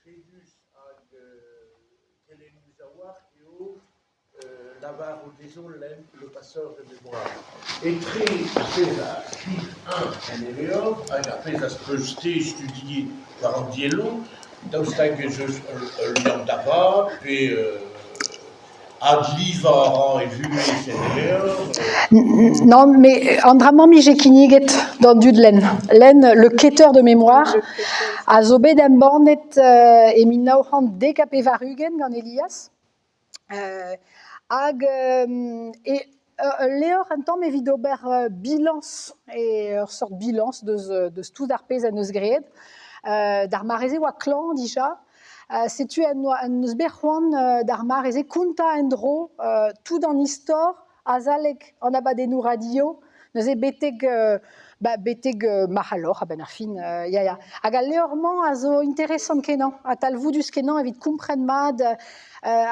efedus hag kelennus a-walc'h eo lavarout dezho lenn Le Passeur de mémoire. Etre ar pezh a skriv-eñ en e levr hag ar pezh az peus-te studiet war an dielloù, daoust hag ez eus ul liamm da vat pe adlivañ a ra e vuhez en e levr? Nann, met an dra-mañ 'mije kinniget d'an dud lenn. Lenn Le Quêteur de mémoire a zo bet embannet e 1990 gant Elias. Hag e ul levr un tamm evit ober bilañs, ur seurt bilañs deus tout ar pezh en deus graet. D'ar mare-se e oa klañv dija. Setu en doa en deus bet c'hoant d'ar mare-se kontañ en-dro tout an istor azalek an abadennoù radio neuze betek ba betek marc'halloc'h a-benn ar fin ya ya. Hag al levr-mañ a zo interesant-kenañ ha talvoudus-kenañ evit kompren mat.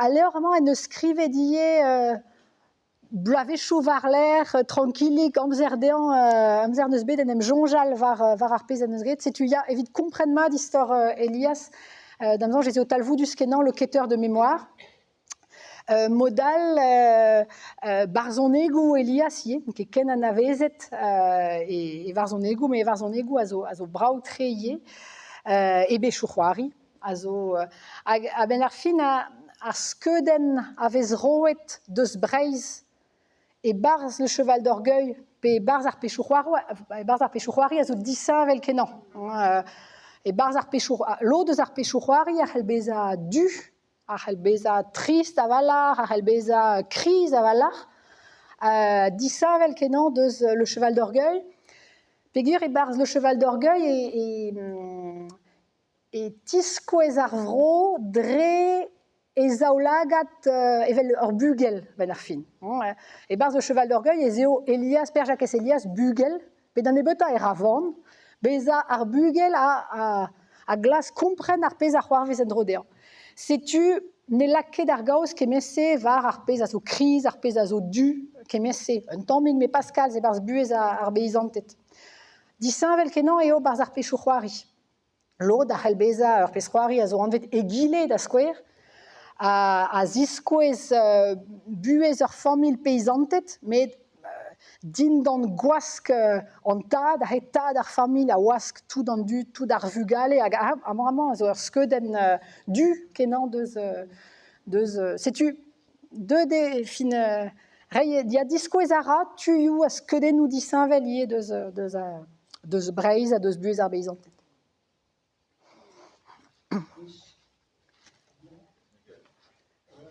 Al levr-mañ en deus skrivet ivez bloavezhioù war-lerc'h, trankilik, amzer dezhañ, amzer 'neus bet en em soñjal war war ar pezh en deus graet. Setu ya, evit kompren mat istor Elias, da'm soñj ez eo talvoudus-kenañ Le Quêteur de mémoire. Mod all barzhonegoù Elias ivez, n'eo ket ken anavezet e varzhonegoù, met e varzhonegoù a zo a zo brav-tre ivez. E bezhioù-c'hoari a zo hag a-benn ar fin ar skeudenn a vez roet deus Breizh e-barzh Le Cheval d'Orgueil pe e-barzh ar pezhioù-c'hoari e-barzh ar pezhioù-c'hoari a zo disheñvel-kenañ. E-barzh ar pezhioù lod eus ar pezhioù-c'hoari a c'hell bezañ du a c'hell bezañ trist a-walc'h, a c'hell bezañ kriz a-walc'h, disheñvel-kenañ deus Le Cheval d'Orgueil. Peogwir e-barzh Le Cheval d'Orgueil e, e tiskouez ar vro dre e zaoulagad evel ur bugel a-benn ar fin. E-barzh Le Cheval d'Orgueil ez eo Elias, Pêr-Jakez Elias bugel, pe da nebeutañ e ra van, bezañ ar bugel a, a, a glask kompren ar pezh a c'hoarvez en-dro dezhañ. Setu ne lak ket ar gaoz kement-se war ar pezh a zo kriz, ar pezh a zo du, kement-se. Un tammig met pas kalz e-barzh buhez ar beizanted. Disheñvel-kenañ eo 'barzh ar pezhioù-c'hoari. Lod a c'hell bezañ ur pezh-c'hoari a zo anvet Egile da skouer, a ziskouez buhez ur familh peizanted, met dindan gwask an tad, he tad ar familh a wask tout an dud, tout ar vugale, hag amañ amañ a zo ur skeudenn du kenañ deus deus setu deuet eo fin reiñ ya diskouez a ra tuioù ha skeudennoù disheñvel ivez deus deus deus Breizh ha deus buhez ar beizanted.